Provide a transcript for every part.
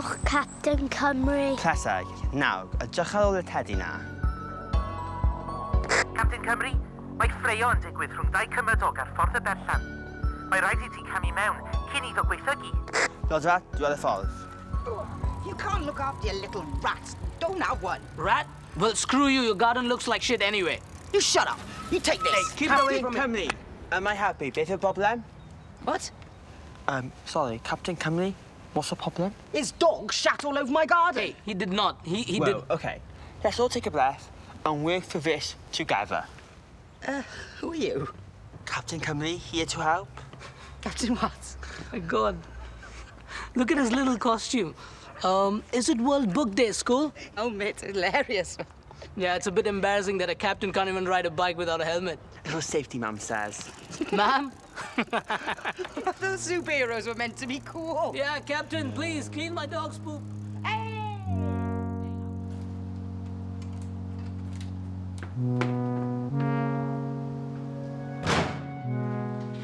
Diolch, Captain Cymru. Pleser. Nawr, edrych ar ôl y tedi 'na. Captain Cymru, mae ffraeo yn digwydd rhwng dau cymydog ar Ffordd y Berllan. Mae rhaid i ti camu mewn cyn iddo gwaethygu. Roger that, dwi ar y ffordd. You can't look after your little rat. Don't have one. Rat? Well, screw you, your garden looks like shit anyway. You shut up. You take this. Hey, keep it away from me. Cymru, am I happy? Beth yw'r broblem? What? Sorry, Captain Cymru, what's the problem? His dog shat all over my garden. Hey, he did not. He well, did. okay. Let's all take a breath and work for this together. Who are you? Captain Cymru, here to help. Captain what? My God. Look at his little costume. Is it World Book Day, school? Oh, mate, hilarious. Yeah, it's a bit embarrassing that a captain can't even ride a bike without a helmet. For safety, Mum says. Ma'am? Those superheroes were meant to be cool. Yeah, Captain, please clean my dog's poop.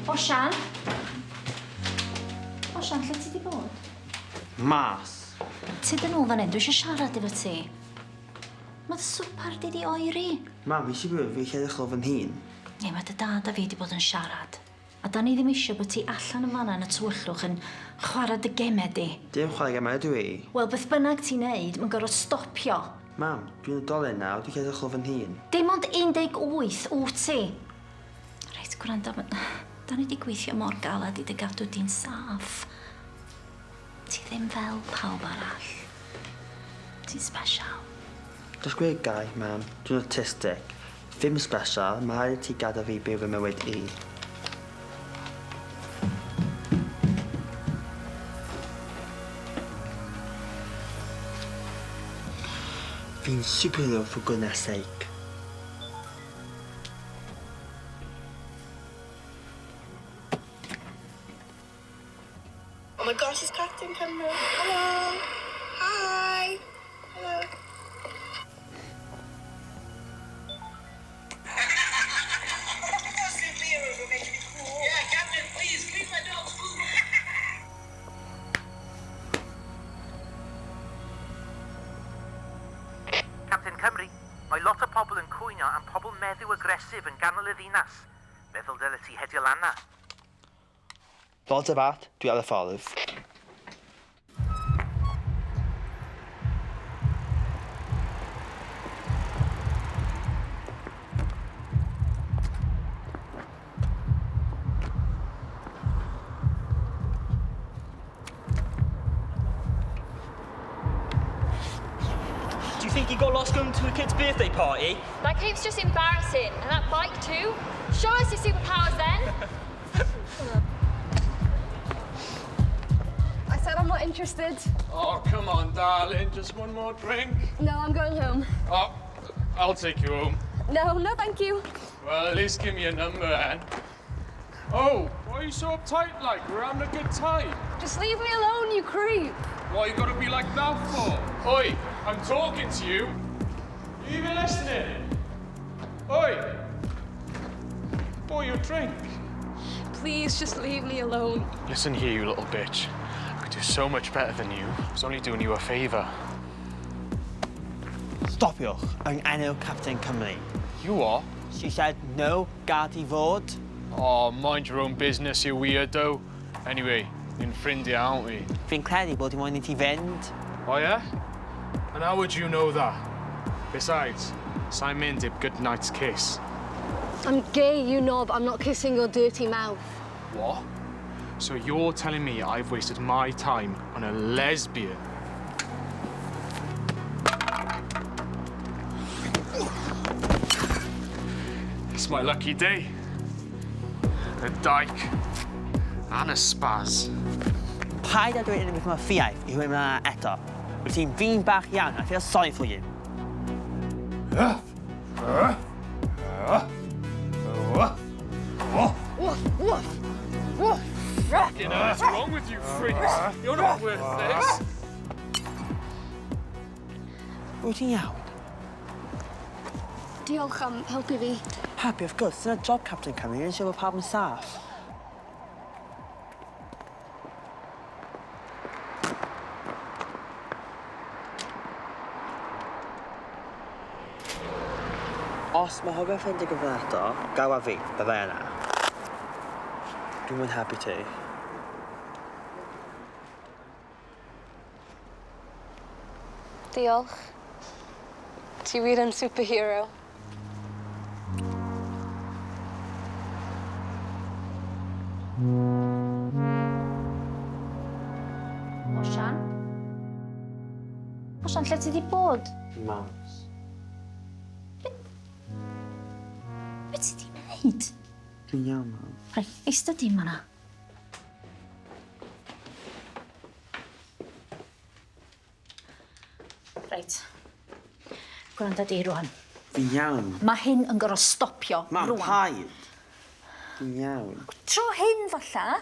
Osian? Osian, lle ti di bod? Mas. Tyd yn ôl fan hyn, dwi eisiau siarad efo ti. Mae dy swpar di di oeri. Mam, fi eisiau byw, fi eisiau edrych o fy nhîn. Neu mae dy dad a fi di bod yn siarad. A da ni ddim eisiau bod ti allan yn fanna yn y tywyllwch yn chwarae dy gemau di. Dim chwarae gemau ydw i. Wel, beth bynnag ti'n neud, mae'n gorfod stopio. Mam, dwi'n oedolyn nawr, dwi eisiau edrych o fy nhîn. Dim ond 18 wyt ti. Reit, gwrando, da ni di gweithio mor galad i dy gadw di'n saff. Ti ddim fel pawb arall. Ti'n special. Just gweud gai, mam, dwi'n autistic. Ddim special, mae rhaid i ti gadael fi byw fy mywyd i. Fi'n superhero for goodness sake. Oh my gosh, it's Captain Cymru. Hello. Hi. Hello. Yeah, Captain, please clean my dog's poop. Captain Cymru, mae lot o pobl yn cwyno am pobl meddw agresif yn ganol y ddinas. Meddwl dyle ti hedio lan 'na. Roger that, dwi ar y ffordd. Do you think he got lost going to a kid's birthday party? That cape's just embarrassing. And that bike too. Show us your superpowers then. I said I'm not interested. Oh, come on, darling. Just one more drink. No, I'm going home. Oh, I'll take you home. No, no, thank you. Well, at least give me a number then. Oh, why are you so uptight like? We're having a good time. Just leave me alone, you creep. Why you gotta be like that for? Oi, I'm talking to you. You even listening? Oi! Pour your drink. Please just leave me alone. Listen here, you little bitch. I could do so much better than you. I was only doing you a favour. Stopiwch, yng enw Captain Cymru. You are? She said no, gad i fod. Oh, mind your own business, you weirdo. Anyway, ni'n ffrindiau, aren't we? Fi'n credu bod i moyn i ti fynd. Oh, yeah? And how would you know that? Besides, sai'n mynd heb good night's kiss. I'm gay, you knob. I'm not kissing your dirty mouth. What? So you're telling me I've wasted my time on a lesbian? It's my lucky day. A dyke and a spaz. Paid â dweud unrhyw beth mor ffiaidd i rhywun yna eto. Wyt ti'n ddyn bach iawn, I feel sorry for you. You know, what's wrong with you freaks? You're not worth this. Wyt ti'n iawn? Diolch am helpu fi. Happy, of course. Dyna job Captain Cymru, yn siŵr bod pawb yn saff. Os mae rhywbeth yn digwydd eto, gawa fi, byddai yna. Dwi'n mynd happy ti. Diolch. Ti wir yn superhero. Osian? Osian, lle ti di bod? Mas. Be ti di wneud? Dwi'n iawn, mam. Reit, eista di fan'na. Reit. Gwranda di rwan. Fi'n iawn. Mae hyn yn gorfod stopio Mam, rwan. paid! Fi'n iawn. Tro hyn falla.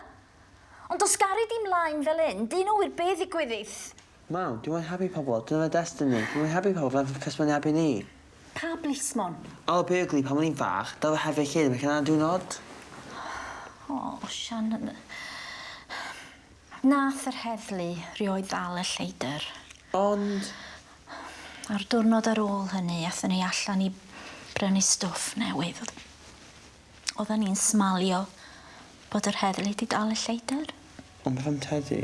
Ond os gari di mlaen fel hyn, dyn nhw wir be ddigwyddith. Mam, dwi'n mwyn happy pobl. Dyna fe destiny. Dwi'n mwyn happy pobl fel plismon happy ni. Pa blismon? Al Berkeley, pan o'n i'n fach, dal fe hefyd llun, mae hynna'n diwrnod. O, Osian... Nath yr heddlu rioed ddal y lleidr. Ond... A'r diwrnod ar ôl hynny, athon ni allan i brynu stwff newydd. Oedden ni'n smalio bod yr heddlu 'di dal y lleidr. Ond beth am Teddy?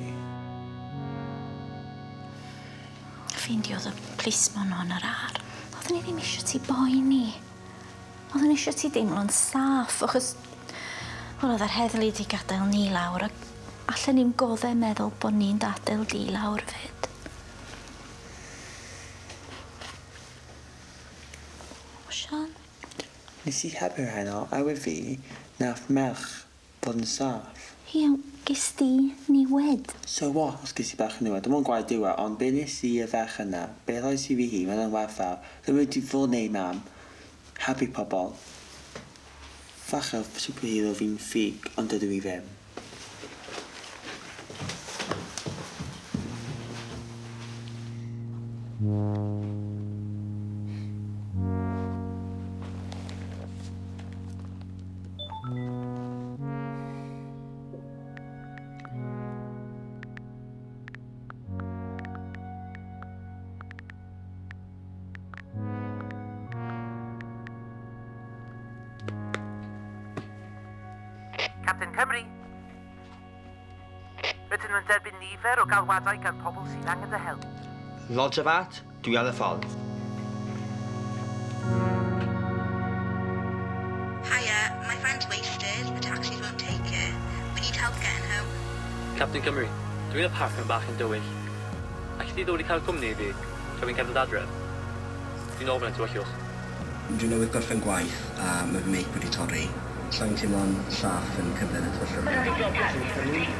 Ffeindiodd y plismon o'n yr ar. Oedden ni ddim eisiau ti boeni. Oedden ni eisiau ti deimlo'n saff, achos... Wel, oedd yr heddlu 'di gadael ni lawr, ac allan ni'm godde meddwl bod ni'n gadael di lawr 'fyd. Osian? Nes i helpu heno, a we fi, nath merch fod yn saff. Ie, ges di niwed. So what, os ges i bach yn niwed? Dim ond gwaed yw e, ond be nes i y ferch yna, be rhoes i fi hi, mae'n werthfawr. Ddim wedi fod neu mam. Helpu pobl. Falle superhero fi'n ffug, ond dydw i ddim. Captain Cymru. Rydyn nhw'n derbyn nifer o galwadau gan pobl sydd angen dy help. Roger that, dwi ar y ffordd. Hiya, my friend's wasted. The taxis won't take it. We need help getting home. Captain Cymru, dwi'n y parc yn bach yn dywyll. Alli di ddod i cael cwmni i fi, tra fi'n cerdded adref? Dwi'n ofn y tywyllwch. Dwi newydd gorffen gwaith a mae fy meic wedi torri. Sa'n teimlo'n saff yn cerdded y tywyllwch.